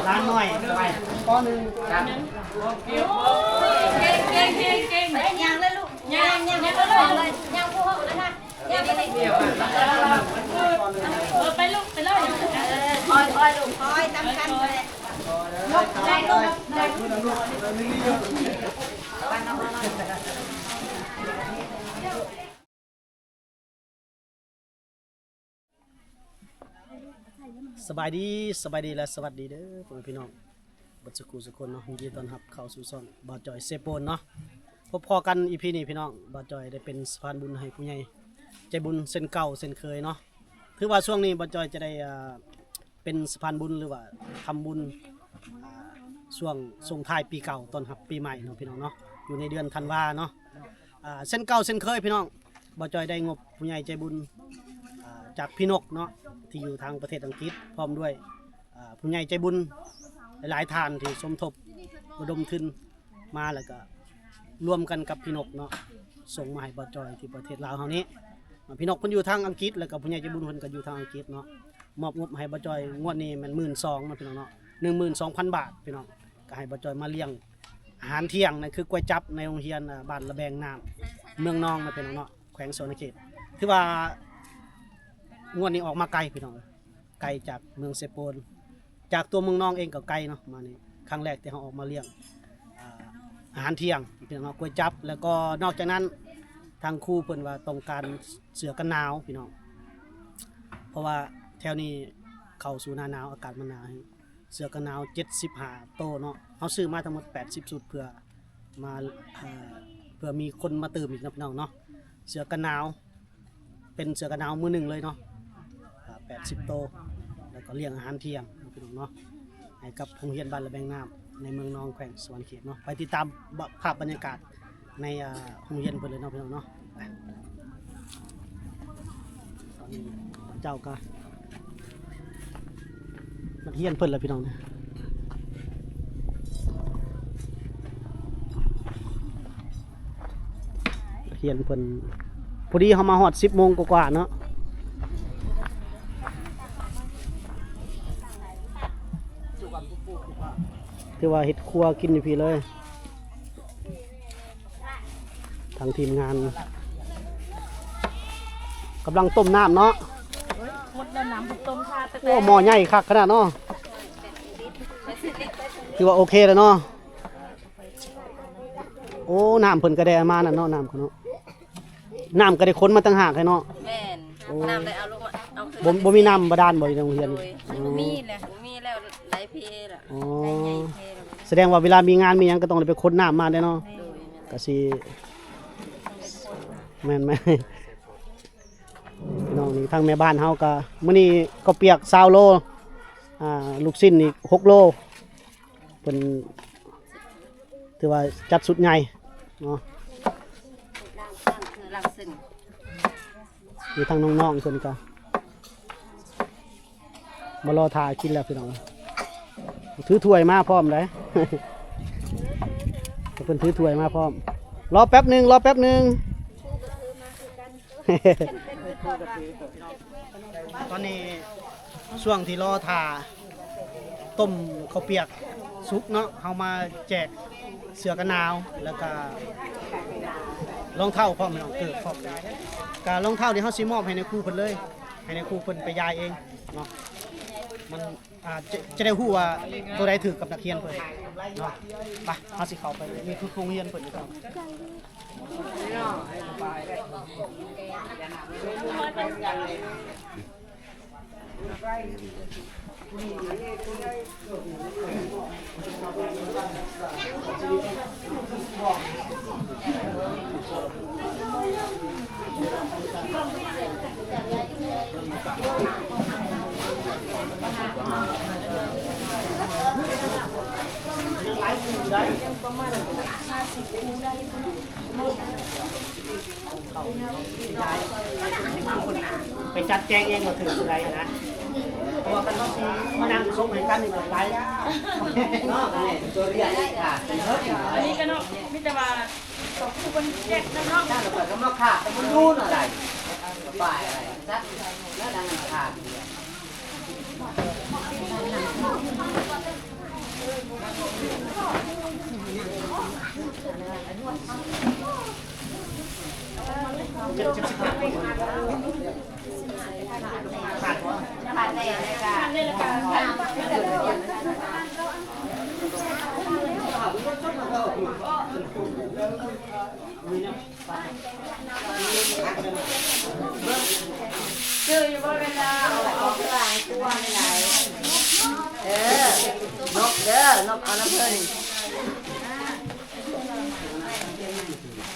ຫຼານນ້ອຍ ປ.ໜຶ່ງ ເກັ່ງໆໆໆ ຍ່າງເລີຍລູກ ຍ່າງ ຍ່າງ ຍ່າງເລີຍ ຍ່າງຜູ້ເຮົາອັນນັ້ນ ຍ່າງໄປເລີຍ ເອີ ໄປລູກ ໄປເລີຍ ເອີ ຄ່ອຍໆ ລູກ ຄ່ອຍນຳກັນ ໄປ ສະບາຍດີ ສະບາຍດີ ແລະ ສະຫວັດດີເດີ ພໍ່ແມ່ພີ່ນ້ອງ ເບິດສຸຂູສຸຄົນເນາະ. ຍິນດີຕ້ອນຮັບເຂົ້າສູ່ຊ່ອງບ່າວຈ່ອຍເຊໂປນເນາະ. ພົບພໍ້ກັນ ອີພີ ນີ້ພີ່ນ້ອງ ບ່າວຈ່ອຍໄດ້ເປັນສະພານບຸນໃຫ້ຜູ້ໃຫຍ່ໃຈບຸນເຊັ່ນເກົ່າເຊັ່ນເຄີຍເນາະ. ຖືວ່າຊ່ວງນີ້ບ່າວຈ່ອຍຈະໄດ້ ອ່າ ເປັນສະພານບຸນ ຫຼືວ່າທຳບຸນ ອ່າ ຊ່ວງສົ່ງທ້າຍປີເກົ່າຕ້ອນຮັບປີໃໝ່ເນາະ ພີ່ນ້ອງເນາະ ຢູ່ໃນເດືອນທັນວາເນາະ. ອ່າ ເຊັ່ນເກົ່າເຊັ່ນເຄີຍພີ່ນ້ອງ ບ່າວຈ່ອຍໄດ້ງົບຜູ້ໃຫຍ່ໃຈບຸນ ອ່າ ຈາກພີ່ນົກເນາະ ທີ່ຢູ່ທາງປະເທດອັງກິດ ພ້ອມດ້ວຍ ອ່າ ຜູ້ໃຫຍ່ໃຈບຸນຫຼາຍໆທ່ານທີ່ສົມທົບລະດົມທຶນ ມາ ແລ້ວກະລວມກັນກັບພີ່ນົກເນາະ ສົ່ງມາໃຫ້ບ່າວຈ່ອຍທີ່ປະເທດລາວເຮົານີ້. ພີ່ນົກເພິ່ນຢູ່ທາງອັງກິດ ແລ້ວກະຜູ້ໃຫຍ່ໃຈບຸນເພິ່ນກະຢູ່ທາງອັງກິດເນາະ ມອບງົບໃຫ້ບ່າວຈ່ອຍງວດນີ້ແມ່ນໝື່ນສອງເນາະ ພີ່ນ້ອງເນາະ ໜຶ່ງໝື່ນສອງພັນບາດ ພີ່ນ້ອງ ກະໃຫ້ບ່າວຈ່ອຍມາລ້ຽງອາຫານທ່ຽງ ນັ້ນຄືກ໋ວຍຈັບໃນໂຮງຮຽນ ອ່າ ບ້ານລະແບງນ້ຳ ເມືອງນອງເນາະ ພີ່ນ້ອງເນາະ ແຂວງສະຫວັນນະເຂດ. ຖືວ່າງວດນີ້ອອກມາໄກ ພີ່ນ້ອງເອີຍ ໄກຈາກເມືອງເຊໂປນ ຈາກຕົວເມືອງນອງເອງກໍໄກເນາະ ມານີ້ຄັ້ງແລກທີ່ເຮົາອອກມາລ້ຽງ ອ່າ ອາຫານທ່ຽງ ພີ່ນ້ອງເນາະ ກ໋ວຍຈັບ. ແລ້ວກໍນອກຈາກນັ້ນ ທາງຄູເພິ່ນວ່າຕ້ອງການເສື້ອກັນໜາວ ພີ່ນ້ອງ ເພາະວ່າແຖວນີ້ເຂົ້າສູ່ໜ້າໜາວ ອາກາດມັນໜາວ ເສື້ອກັນໜາວເຈັດສິບຫ້າໂຕເນາະ ເຮົາຊື້ມາທັງໝົດແປດສິບຊຸດ ເພື່ອ ມາ ເອີ ເພື່ອມີຄົນມາຕື່ມອີກເນາະ ພີ່ນ້ອງເນາະ. ເສື້ອກັນໜາວ ເປັນເສື້ອກັນໜາວມືໜຶ່ງເລີຍເນາະ ອ່າ ແປດສິບໂຕ ແລ້ວກໍລ້ຽງອາຫານທ່ຽງເນາະ ພີ່ນ້ອງເນາະ ໃຫ້ກັບໂຮງຮຽນບ້ານລະແບງນ້ຳ ໃນເມືອງນອງ ແຂວງສະຫວັນນະເຂດເນາະ. ໄປຕິດຕາມ ພາບບັນຍາກາດໃນ ອ່າ ໂຮງຮຽນເພິ່ນເລີຍເນາະ ພີ່ນ້ອງເນາະ. ໄປ ເຈົ້າກະ ນັກຮຽນເພິ່ນລະພີ່ນ້ອງ ນັກຮຽນເພິ່ນ ພໍດີເຮົາມາຮອດສິບໂມງກວ່າໆເນາະ ຖືວ່າເຮັດຄົວກິນຢູ່ພີ້ເລີຍ. ທາງທີມງານກຳລັງຕົ້ມນ້ຳເນາະ ໂອ້ ໝໍ້ໃຫຍ່ຄັກຂະໜາດເນາະ ຖືວ່າໂອເຄແລ້ວເນາະ. ໂອ້ ນ້ຳເພິ່ນກະໄດ້ເອົາມານັ້ນເນາະ ນ້ຳເຂົາເນາະ ນ້ຳກະໄດ້ຂົນມາຕ່າງຫາກໃຫ້ເນາະ. ແມ່ນ ໂອ້ ນ້ຳໄດ້ເອົາລົງມາ ເອົາຂຶ້ນ ບໍ່ ບໍ່ມີນ້ຳບາດານບໍ່ຢູ່ໂຮງຮຽນ? ໂດຍ ໂອ້ ບໍ່ມີແຫຼະ ບໍ່ມີແລ້ວ ໄຫຼເພແລ້ວ ອໍ ໄຫຼໃຫຍ່ເພແລ້ວ ສະແດງວ່າເວລາມີງານມີຫຍັງກະຕ້ອງໄດ້ໄປຂົນນ້ຳມາແດ່ເນາະ. ໂດຍ ກະຊິ ແມ່ນໆ ພີ່ນ້ອງນີ້ ທາງແມ່ບ້ານເຮົາກະ ມື້ນີ້ເຂົ້າປຽກຊາວໂລ ອ່າ ລູກຊີ້ນອີກຫົກໂລ ເພິ່ນຖືວ່າຈັດຊຸດໃຫຍ່ເນາະ ຢູ່ທາງນ້ອງໆເພິ່ນກະ ມາລໍຖ້າກິນແລ້ວພີ່ນ້ອງ ຖືຖ້ວຍມາພ້ອມໃດ໋ ເພິ່ນຖືຖ້ວຍມາພ້ອມ. ລໍແປັບໜຶ່ງ ລໍແປັບໜຶ່ງ ຕອນນີ້ຊ່ວງທີ່ລໍຖ້າຕົ້ມເຂົ້າປຽກສຸກເນາະ ເຮົາມາແຈກເສື້ອກັນໜາວ ແລ້ວກະລອງເທົ້າພ້ອມເນາະ ເກີບພ້ອມ. ກະລອງເທົ້ານີ້ເຮົາຊິມອບໃຫ້ນາຍຄູເພິ່ນເລີຍ ໃຫ້ນາຍຄູເພິ່ນໄປຢາຍເອງເນາະ ມັນ ອ່າ ຈະ ຈະໄດ້ຮູ້ວ່າໂຕໃດຖືກກັບນັກຮຽນເພິ່ນເນາະ. ໄປ ເຮົາຊິເຂົ້າໄປ ນີ້ຄືໂຮງຮຽນເພິ່ນເນາະ. ໄປຈັດແຈງເອງວ່າຖືກຜູ້ໃດຫັ້ນນະ ເພາະວ່າຄັນເຮົາຊິມານັ່ງຊົມໃຫ້ກັນນີ້ກະຫຼາຍເນາະ ອັນນີ້ກະເນາະ ມີແຕ່ວ່າສອງຜູ້ເພິ່ນແຈກນຳເນາະ ແລ້ວກະມາຂາດ ມັນຢູ່ນະໄດ໋ ປາຍໄດ໋ ຈັດແລ້ວນາງຂາດ. ຈື່ຢູ່ບໍ່ເວລາເອົາ ເອົາເຄື່ອງຄົວຫຼາຍໆ ເອີ ນົບເດີ ນົບເອົານຳເພິ່ນ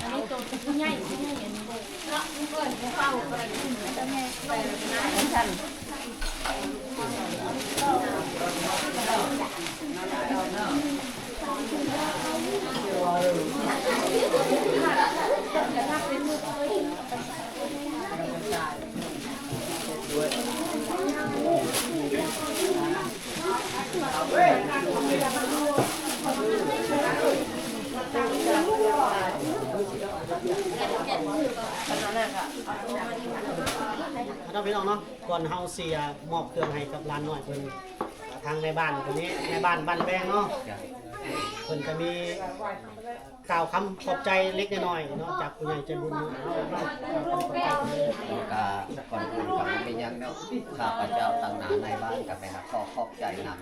ອັນນີ້ໂຕຜູ້ໃຫຍ່ ຜູ້ໃຫຍ່ອັນນີ້ເນາະ ເພິ່ນເຝົ້າໄປ ເນາະ ພີ່ນ້ອງເນາະ ກ່ອນເຮົາຊິມອບເຄື່ອງໃຫ້ກັບຫຼານນ້ອຍເພິ່ນ ທາງແມ່ບ້ານຄົນນີ້ ແມ່ບ້ານບ້ານລະແບງເນາະ ເພິ່ນກະມີກ່າວຄຳຂອບໃຈເລັກນ້ອຍເນາະ ຈາກຜູ້ໃຫຍ່ໃຈບຸນເນາະ ກະກ່ອນອື່ນກະບໍ່ມີຫຍັງເນາະ ຂ້າພະເຈົ້າຕາງໜ້ານາຍບ້ານກະໄປຂໍຂອບໃຈນຳ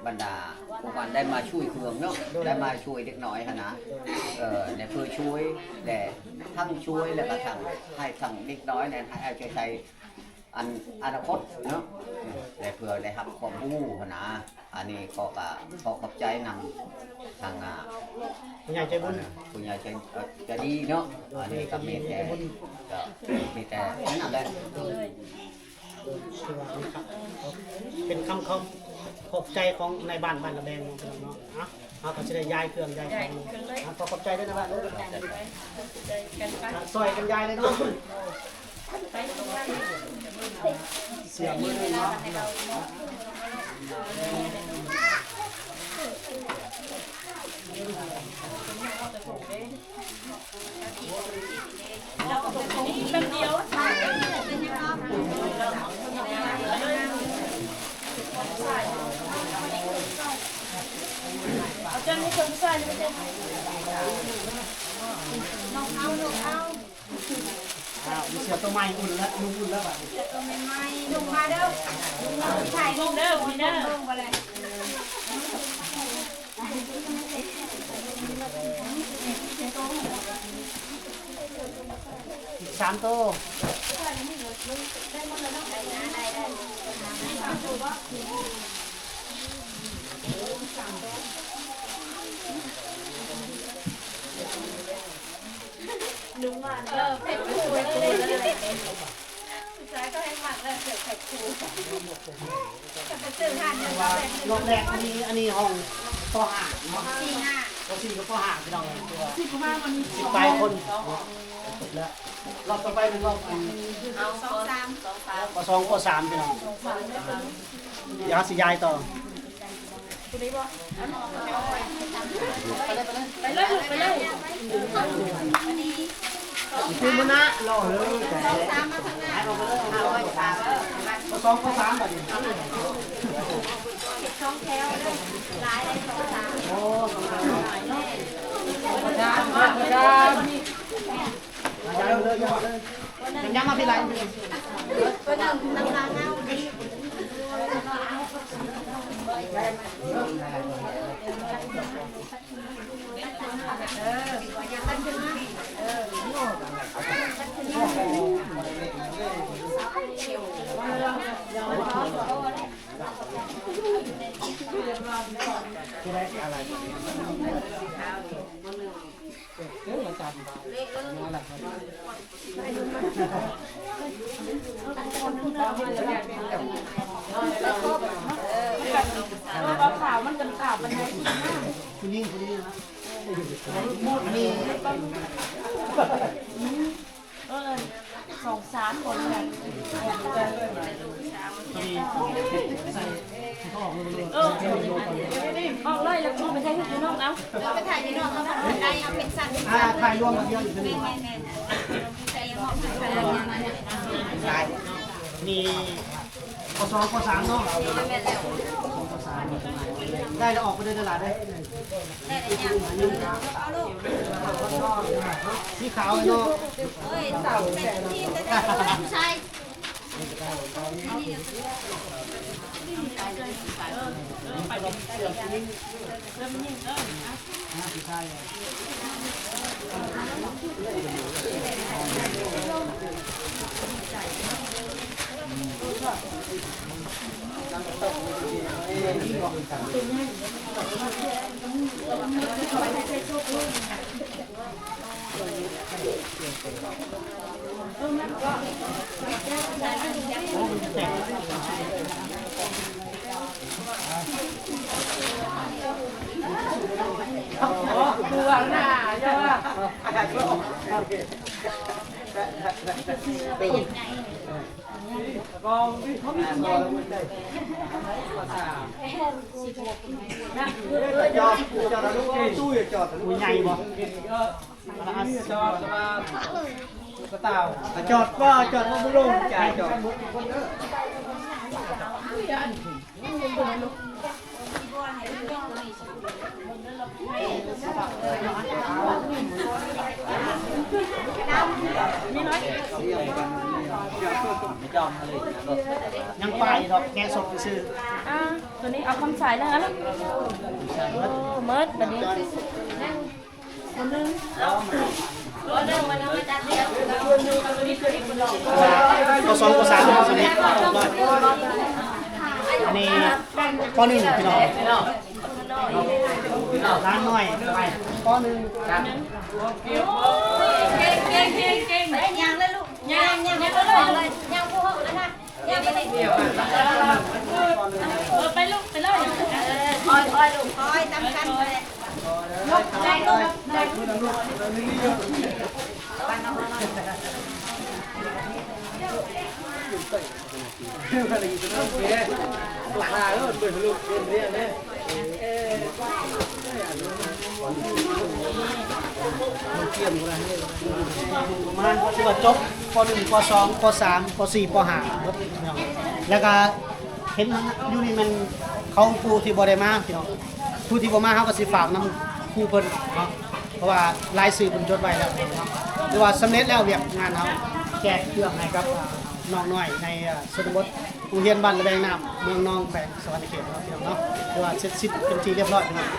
ບັນດາຜູ້ເພິ່ນໄດ້ມາຊ່ວຍເຄືອງເນາະ ໄດ້ມາຊ່ວຍເດັກນ້ອຍຫັ້ນນະ ເອີ ແລະເພື່ອຊ່ວຍ ແລະທັງຊ່ວຍ ແລະກະທັງໃຫ້ທັງເດັກນ້ອຍນັ້ນໃຫ້ເອົາໃຈໃສ່ ອັນອະນາຄົດເນາະ ແລະເພື່ອໄດ້ຮັບຄວາມຮູ້ຫັ້ນນະ ອັນນີ້ຂໍກະ ຂໍຂອບໃຈນຳທາງ ອ່າ ຜູ້ໃຫຍ່ໃຈບຸນ ຜູ້ໃຫຍ່ໃຈ ໃຈດີເນາະ ອັນນີ້ກະມີແຕ່ ກະມີແຕ່ນັ້ນແຫຼະ ເປັນຄຳຂອບໃຈຂອງນາຍບ້ານບ້ານລະແບງເນາະ ເນາະ ເຮົາກະຊິໄດ້ຍ້າຍເຄື່ອງຍ້າຍຂອງ ຂໍຂອບໃຈເດີນາຍບ້ານເດີ ຊ່ອຍກັນຍ້າຍເລີຍເນາະ. ເສຍມື້ໜຶ່ງເນາະ ເອົາເຈົ້ານີ້ເພິ່ນໃສ່ ນ້ອງເອົາ ນ້ອງເອົາ. ອ້າວ ມີເສື້ອໂຕໃໝ່ ອຸ່ນແລ້ວ ນຸ່ງອຸ່ນແລ້ວບາດນີ້ ເສື້ອໂຕໃໝ່ໆ ນຸ່ງມາເດີ ຖ່າຍຮູບເດີ ເດີ ເບິ່ງບໍ່ແລະ ອີກສາມໂຕ. ນຸ່ງມາ ເອີ ເປັນຜູ້ຊ່ວຍ ຜູ້ຊາຍກໍໃຫ້ມັກແລ້ວ ເສື້ອແພັກຄູ່ ແຕ່ໄປຊື້ຮ້ານໜຶ່ງ ແບບໜຶ່ງ ຮອບແລກອັນນີ້ ອັນນີ້ຫ້ອງ ປໍຫ້າເນາະ ປໍສີ່ກັບປໍຫ້າ ພີ່ນ້ອງເອີຍ ສິບປາຍຄົນເນາະ ແລ້ວຮອບຕໍ່ໄປເປັນຮອບ ເອົາ ປໍສອງ ປໍສາມ ພີ່ນ້ອງ ດຽວເຮົາຊິຍ້າຍຕໍ່ ຜູ້ນີ້ບໍ່? ໄປເລີຍ ໄປເລີຍ ຄືມານະ ລໍເລີຍ ສອງສາມ ມາທາງໜ້າ ປໍສອງ ປໍສາມ ບາດນີ້ ເຮັດສອງແຖວ ຫຼາຍ ສອງສາມ ໂອ້ ສອງສາມ ມາເດີ ເດີ ເດີ ຍັງມາພີ້ຫຼາຍ ເອີ ເອົາຂາວ ມັນກັນຂາວປານໃດ ຜູ້ຍິງ ຜູ້ຍິງ ອັນນີ້ ເອີ ສອງສາມຄົນແຫຼະ ເອີ ອອກເລີຍ ແລ້ວກໍໄປຖ່າຍຮູບຢູ່ນອກເອົາ ໄດ້ເອົາເປັນຊັ້ນ ອ່າ ຖ່າຍລວມກັນເດີ ແມ່ນໆ ມີ ປໍສອງ ປໍສາມເນາະ ແມ່ນແລ້ວ ປໍສອງ ປໍສາມ ໄດ້ແລ້ວອອກໄປເດີ ຕະຫຼາດເດີ ໄດ້ແລ້ວຫຍັງ ເອົາລູກ ສີຂາວເນາະ ໂອ້ຍ ເປັນທີມແຕ່ຜູ້ຊາຍ ໄປ ໃຫຍ່ບໍ່? ຈອດບໍ່ ຈອດບໍ່ ບໍ່ລົງ ຈ່າຍຈອດ. ຍັງປາຍດອກ ແກະສົດຊື່. ອ່າ ຕົວນີ້ເອົາຄຳສາຍແລ້ວນະລູກ. ໂອ້ ໝົດບັດນີ້. ປ.ສອງ ປ.ສາມ ອັນນີ້ ປ.ໜຶ່ງ ພີ່ນ້ອງ ຫຼານນ້ອຍ ປ.ໜຶ່ງ. ເກັ່ງ ເກັ່ງ ເກັ່ງ ເກັ່ງ ຍ່າງເລີຍລູກ ຍ່າງ ຍ່າງ ຍ່າງ ຍ່າງຜູ້ເຮົາອັນນັ້ນນະ. ເອີ ໄປລູກ ໄປເລີຍ. ເອີ ຄ່ອຍໆລູກ ຄ່ອຍນຳກັນແຫຼະ. ປະມານ ຖືວ່າຈົບ ປ.ໜຶ່ງ ປ.ສອງ ປ.ສາມ ປ.ສີ່ ປ.ຫ້າ ໝົດພີ່ນ້ອງ. ແລ້ວກະເຫັນຢູ່ນີ້ແມ່ນເຂົາຜູ້ທີ່ບໍ່ໄດ້ມາພີ່ນ້ອງ ຜູ້ທີ່ບໍ່ມາເຮົາກະຊິຝາກນຳຄູເພິ່ນເນາະ ເພາະວ່າລາຍຊື່ເພິ່ນຈົດໄວ້ແລ້ວເນາະ. ຖືວ່າສຳເລັດແລ້ວວຽກງານເຮົາ ແຈກເຄື່ອງໃຫ້ກັບ ອ່າ ນ້ອງນ້ອຍໃນ ອ່າ ຊົນນະບົດ ໂຮງຮຽນບ້ານລະແວງນ້ຳ ເມືອງນອງ ແຂວງສະຫວັນນະເຂດເນາະ ພີ່ນ້ອງເນາະ. ຖືວ່າເສັດສິ້ນເປັນທີ່ລຽບຮ້ອຍພີ່ນ້ອງ.